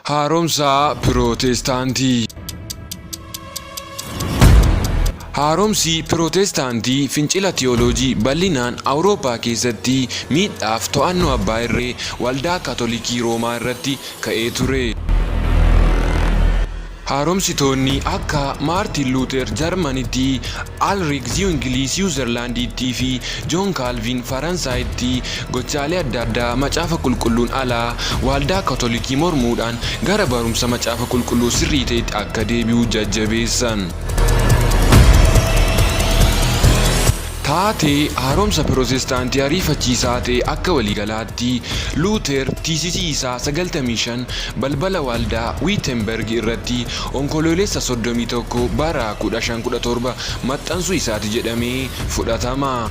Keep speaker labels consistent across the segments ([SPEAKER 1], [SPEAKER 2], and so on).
[SPEAKER 1] Haaromsa Pirootestaantii. Haaromsi Pirootestaantii fincila tiyooloojii bal'inaan Awurooppaa keessatti miidhaaf to'annoo abbaa irree Waldaa Kaatolikii Roomaa irratti ka'ee ture. Haaromsitoonni akka Maartiin Luuter Jarmanitti, Alriik Ziwingilii Siwuzerlaandiitti fi Joon Kaalviin Faransaayitti gochaalee adda addaa Macaafa Qulqulluun alaa Waldaa Kaatolikii mormuudhaan gara barumsa Macaafa Qulqulluu sirrii ta'etti akka deebi'u jajjabeessan. Taatee haaromsa Pirootestaantii ariifachiisaa ta'e akka waliigalaatti, Luuter tiisisii isaa 95 balbala Waldaa Wiitenberg irratti Onkoloolessa 31 bara 1517 maxxansuu isaati jedhamee fudhatama.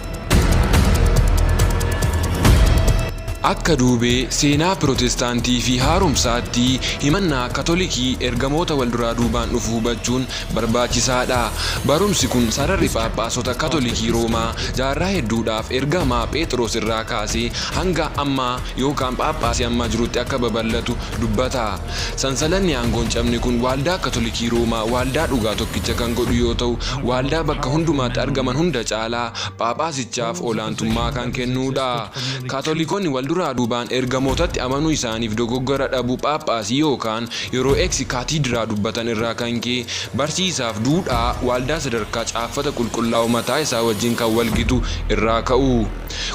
[SPEAKER 1] Akka duubee seenaa Pirootestaantii fi haaromsaatti himannaa Katolikii ergamoota walduraa duubaan dhufu hubachuun barbaachisaadha. Barumsi kun sararri Phaaphaasota Katolikii Roomaa jaarraa hedduudhaaf ergamaa Pheexiroos irraa kaasee hanga ammaa yookaan Phaaphaasii ammaa jirutti akka babal'atu dubbata. Sansalanni aangoo hin cabne kun Waaldaa Katolikii Roomaa waaldaa dhugaa tokkicha kan godhu yoo ta'u, waaldaa bakka hundumaatti argaman hunda caalaa Phaaphaasichaaf olaantummaa kan kennuudha. Kaatolikoonni walduraa duubaan ergamootatti amanuu isaaniif dogoggora dhabuu Phaaphaasii yookaan yeroo ex cathedra dubbatan irraa kan ka'e barsiisaaf duudhaa waaldaa sadarkaa caaffata qulqullaa'oo mataa isaa wajjin kan walgitu irraa ka'u.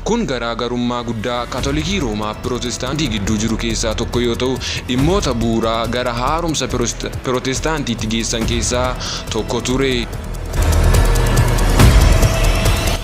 [SPEAKER 1] Kun garaa garummaa guddaa Kaatolikii Roomaaf Pirootestaantii gidduu jiru keessaa tokko yoo ta'u dhimmoota bu'uuraa gara haaromsa Pirootestaantiitti geessan keessaa tokko ture.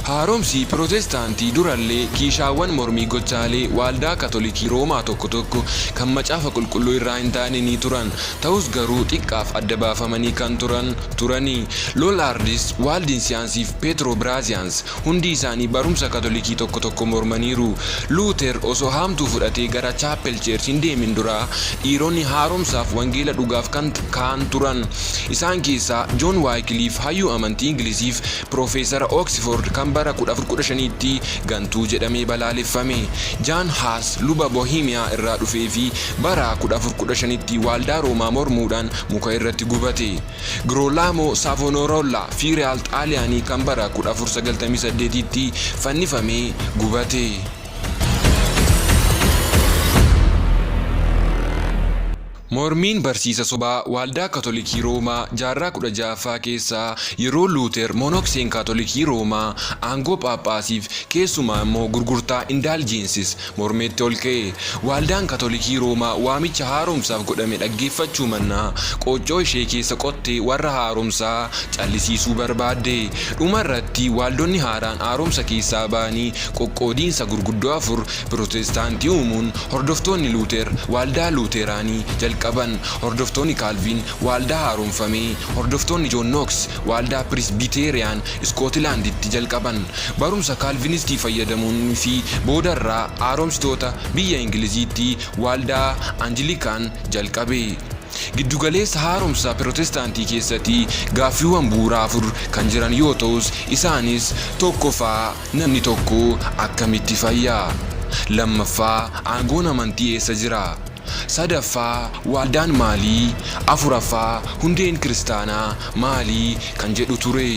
[SPEAKER 1] Haaromsi Pirootestaantii durallee kiishaawwan mormii gochaalee Waaldaa Katolikii Roomaa tokko tokko kan Macaafa Qulqulluu irraa hin taane ni turan, ta'us garuu xiqqaaf adda baafamanii kan turan turani. Lollards, Waaldinsiyaansii fi Petrobiraaziyaans hundi isaanii barumsa Katolikii tokko tokko mormaniiru. Luuter osoo haamtuu fudhatee gara Chaappel Cheerch hin deemin dura dhiironni haaromsaaf wangeela dhugaaf kan ka'an turan. Isaan keessaa Joon Waayikiliif hayyuu amantii Ingiliziif piroofeesara Oksifoord kan bara 1415tti gantuu jedhamee balaaleffame. Jaan Haas luba Bohiimiyaa irraa dhufee fi bara 1415tti Waaldaa Roomaa mormuudhaan muka irratti gubate. Girolamo Savonarola Fiiriyaal Xaaliyaanii kan bara 1498tti fannifamee gubate. Mormiin barsiisa sobaa Waaldaa Katolikii Roomaa jaarraa 16ffaa keessa yeroo Luuter monokseen Kaatolikii Roomaa aangoo Phaaphaasiif keessumaa immoo gurgurtaa indaaljensis mormeetti ol ka'e. Waaldaan Katolikii Roomaa waamicha haaromsaaf godhame dhaggeeffachuu mannaa qooccoo ishee keessa qottee warra haaromsaa callisiisuu barbaadde. Dhuma irratti waaldonni haaraan haaromsa keessaa ba'anii qoqqoodiinsa gurguddoo afur Pirootestaantii uumuun hordoftoonni Luuter Waaldaa Luuteraanii jalqaban, hordoftoonni Kaalviin Waaldaa Haaromfamee, hordoftoonni Joon Nooks Waaldaa Pirisbiteeriyaan Iskootilaanditti jalqaban. Barumsa Kaalvinistii fayyadamuun fi boodarra haaromsitoota biyya Ingiliziitti Waaldaa Anjilikaan jalqabe. Giddugaleessa haaromsa Pirootestaantii keessatti gaaffiiwwan bu'uuraa afur kan jiran yoo ta'us isaanis, 1ffaa Namni tokko akkamitti fayya? Lammaffaa, aangoon amantii eessa jira? Sadaffaa, waaldaan maali? Afuraffaa, hundeen kiristaanaa maali? kan jedhu ture.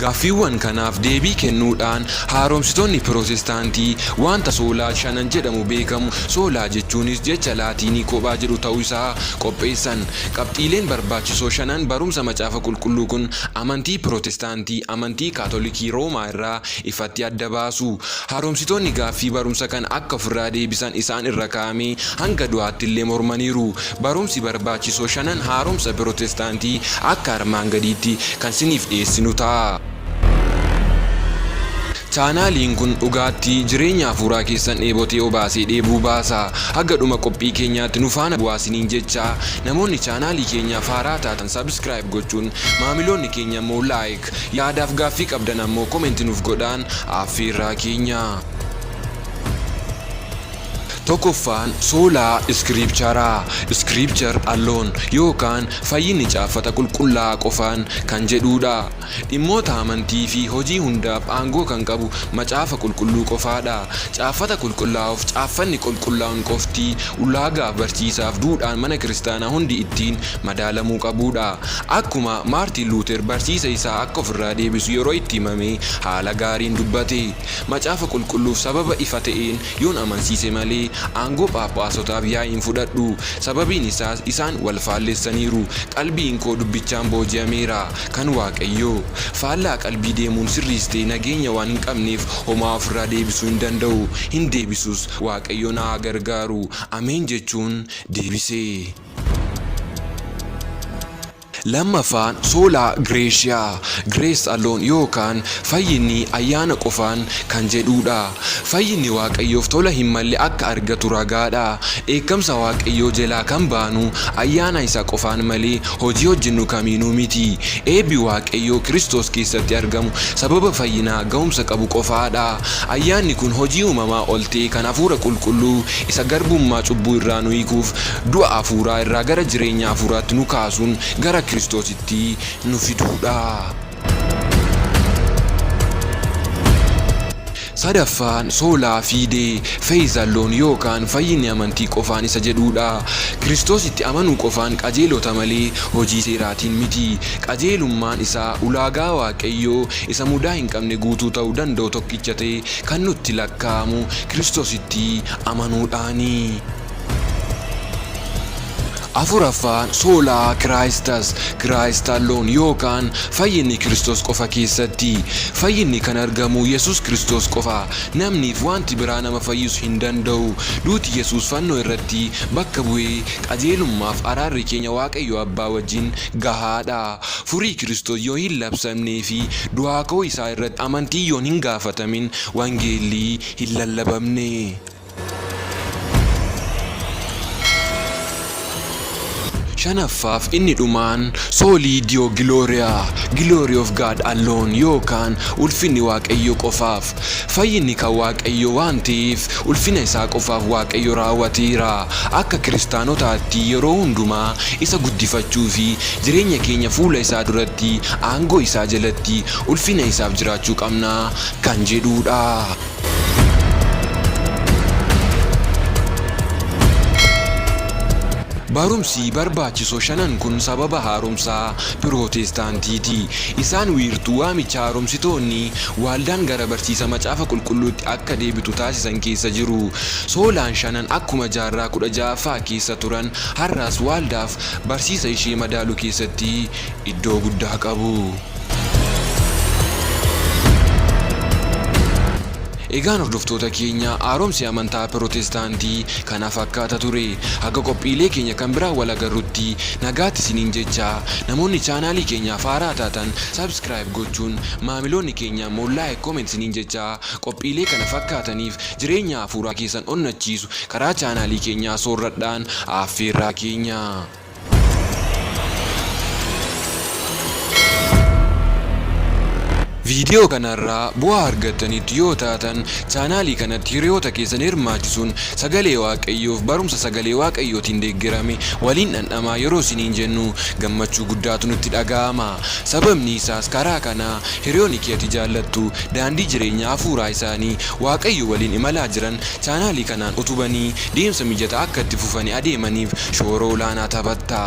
[SPEAKER 1] Gaaffiiwwan kanaaf deebii kennuudhaan haaromsitoonni Pirootestaantii wanta soolaa shanan jedhamu beekamu, soolaa jechuunis jecha Laatiinii kophaa jedhu ta'uu isaa qopheessan. Qabxiileen barbaachisoo shanan barumsa Macaafa Qulqulluu kun amantii Pirootestaantii amantii Kaatolikii Roomaa irraa ifatti adda baasu. Haaromsitoonni gaaffii barumsa kana akka ofirraa deebisan isaan irra kaa'ame hanga du'aatti illee mormaniiru. Barumsi barbaachisoo shanan haaromsa Pirootestaantii akka armaan gadiitti kan siniif dhiyeessinu ta'a. Chaanaaliin kun dhugaatti jireenya hafuuraa keessan dheebotee obaasee dheebuu baasa. Haga dhuma qophii keenyaatti nu faana bu'aa siniin jechaa, namoonni chaanaalii keenyaaf haaraa taatan subscribe gochuun, maamiloonni keenya immoo like, yaadaaf gaaffii qabdan ammoo comment nuuf godhaan affeerraa keenya. Tokkoffaan Sola Scriptura, Scripture Alone, yookaan fayyinni caaffata qulqullaa'aa qofaan kan jedhuudha. Dhimmoota amantii fi hojii hundaaf aangoo kan qabu Macaafa Qulqulluu qofaadha. Caaffata qulqullaa'oof caaffanni qulqullaa'oon qofti ulaagaaf barsiisaaf duudhaan mana kiristaanaa hundi ittiin madaalamuu qabuudha. Akkuma Maartiin Luuter barsiisa isaa akka ofirraa deebisu yeroo itti himame haala gaariin dubbate. Macaafa Qulqulluuf sababa ifa ta'een yoon amansiise malee aangoo phaaphaasotaaf yaa'ii hin fudhadhu. Sababiin isaas isaan wal faallessaniiru. Qalbiin koo dubbichaan booji'ameera. Kan Waaqayyoo. Faallaa qalbii deemuun sirriis ta'e nageenya waan hin qabneef homaa ofirraa deebisuu hin danda'u. Hin deebisus. Waaqayyo na haa gargaaru. Ameen jechuun deebise. Lammaffaan Sola Gratia, Grace Alone, yookaan fayyinni ayyaana qofaan kan jedhuudha. Fayyinni Waaqayyoof tola hin malle akka argatu ragaadha. Dheekkamsa Waaqayyoo jelaa kan baanu ayyaana isa qofaan malee hojii hojjennu kamiinuu miti. Eebbi Waaqayyoo Kiristoos keessatti argamu sababa fayyinaa ga'umsa qabu qofaadha. Ayyaanni kun hojii uumamaa ol ta'e kan Hafuura Qulqulluu isa garbummaa cubbuu irraa nu hiikuuf du'a hafuuraa irraa gara jireenya hafuuraatti nu kaasuun gara Kiristoositti nu fiduudha. Sadaffaan Sola Fide, Faith Alone, yookaan fayyinni amantii qofaan isa jedhuudha. Kiristoositti amanuu qofaan qajeelota malee hojii seeraatiin miti. Qajeelummaan isaa ulaagaa Waaqayyoo isa mudaa hin qabne guutuu ta'uu danda'u tokkicha ta'e kan nutti lakkaa'amu Kiristoositti amanuudhaani. Afuraffaan Sola Christus, Christ Alone, yookaan fayyinni Kiristoos qofa keessatti. Fayyinni kan argamu Yesuus Kiristoos qofa. Namniif wanti biraa nama fayyisu hin danda'u. Duuti Yesuus fannoo irratti bakka bu'ee qajeelummaaf araarri keenya Waaqayyo Abbaa wajjin gahaadha. Furii Kiristoos yoo hin labsamnee fi du'aa ka'uu isaa irratti amantii yoon hin gaafatamin wangeelli hin lallabamne. Shanaffaaf inni dhumaan Soli Deo Gloria, Glory of God Alone, yookaan ulfinni Waaqayyo qofaaf. Fayyinni kan Waaqayyo waan ta'eef ulfina isaa qofaaf Waaqayyo raawwateera. Akka kiristaanotaatti yeroo hundumaa isa guddifachuu fi jireenya keenya fuula isaa duratti aangoo isaa jalatti ulfina isaaf jiraachuu qabna kan jedhuudha. Barumsi barbaachisoo shanan kun sababa haaromsaa Pirootestaantiiti. Isaan wiirtuu waamicha haaromsitoonni waaldaan gara barsiisa Macaafa Qulqulluutti akka deebitu taasisan keessa jiru. Soolaan shanan akkuma jaarraa 16ffaa keessa turan har'as waaldaaf barsiisa ishee madaaluu keessatti iddoo guddaa qabu. Egaan hordoftoota keenya, haaromsi amantaa Pirootestaantii kana fakkaata ture. Haga qophiilee keenya kan biraan wal agarrutti nagaatti isiniin jecha, namoonni chaanaalii keenyaaf haaraa taatan subscribe gochuun, maamiloonni keenya immoo like, comment isiniin jecha, qophiilee kana fakkaataniif jireenya hafuuraa keessan onnachiisu karaa chaanaalii keenyaa soorradhaan affeerraa keenya. Viidiyoo kanarraa bu'aa argattanitti yoo taatan, chaanaalii kanatti hiriyoota keessan hirmaachisuun sagalee Waaqayyoof barumsa sagalee Waaqayyootiin deeggarame waliin dhandhamaa yeroo isiniin jennu gammachuu guddaatu nutti dhaga'ama. Sababni isaas karaa kanaa hiriyoonni kee ati jaallattu daandii jireenya hafuuraa isaanii Waaqayyo waliin imalaa jiran chaanaalii kanaan utubanii deemsa mijataa akka itti fufanii adeemaniif shoora olaanaa taphatta.